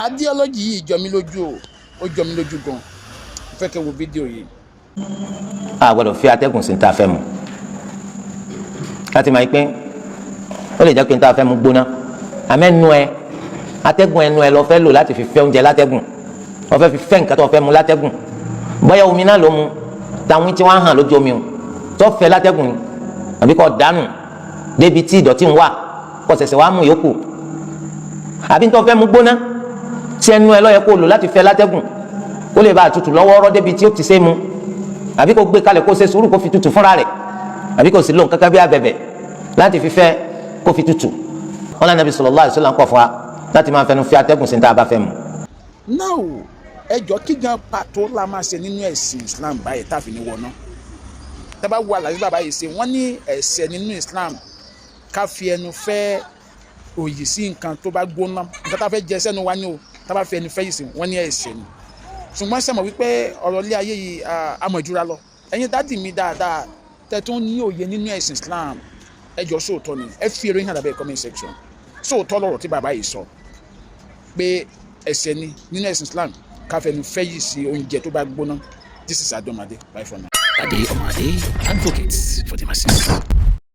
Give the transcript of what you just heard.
Ideology yìí jọ mí lójú o, ó jọ mí lójú gan. Mo fẹ́ kẹ́ wo fídíò yìí. A gbọ́dọ̀ fi atẹ́gùn sí ní tá a fẹ́ mu, láti máa pín. Ó lè jẹ́ pé ní tá a fẹ́ mu gbóná, àmẹ́nu ẹ, atẹ́gùn ẹnu ẹ lọ fẹ́ lò láti fi fẹ́ oúnjẹ látẹ́gùn, wọ́n fẹ́ fi fẹ́ nǹkan tó fẹ́ mu látẹ́gùn. Bóyá omi náà ló mu táwọn tí wọ́n hàn lójú omi o, tó fẹ́ látẹ́gùn ni, àbí kò dànù débi tí ìdọ̀tí ń wà, kò ṣẹ̀ṣẹ̀ wàá mú yòókù, àbí tó fẹ́ mu gbóná tí ẹnu ẹ ló yẹ kó lò láti fẹ́ látẹ́gùn, kó lè bá a tutù lọ́wọ́ ọ̀rọ̀ débi tí ó ti ṣe mu, àbí kó gbé kalẹ̀ kó ṣe sùúrù kó fi tutù fúnra rẹ̀, àbí kó sì lóun kankan bí abẹ̀bẹ̀ láti fi fẹ́ kó fi tutù. Wọn lẹ́nu Nabi sallallahu alaihi wasallam ń kọ̀ fún wa láti máa fẹnu fi atẹ́gùn sí ní tá a bá fẹ́ mu. Now, ẹjọ́, kí gan pàtó la máa ṣe nínú ẹ̀sìn Islam báyìí tá a fi ní wọná? Tá a bá wo àlàyé bàbá yìí ṣe, wọ́n ní ẹ̀ṣẹ̀ nínú Islam ká fi ẹnu fẹ́ òyì sí nǹkan tó bá gbóná, nǹkan tá a fẹ́ jẹ sẹ́nu wa ní o. Tá a bá fi ẹnu fẹ́ yìí sí, wọ́n ní ẹ̀ṣẹ̀ ni. Ṣùgbọ́n sẹ́mọ̀ wípé ọ̀rọ̀ ilé ayé yìí amọ̀júra lọ. Ẹ̀yin daddy mi dáadáa, tẹ́ tún ní òye nínú ẹ̀sìn Islam, ẹ jọ, sóòótọ́ ni? Ẹ fi eré hàn lábẹ́ comment section. Sóòótọ́ lọ̀rọ̀ tí bàbá yìí sọ pé ẹ̀ṣẹ̀ ni nínú ẹ̀sìn Islam ká fẹnu fẹ́ yìí sí oúnjẹ tó bá gbóná? This is Adomade. Bye for now. Ade Omade advocates for the masses.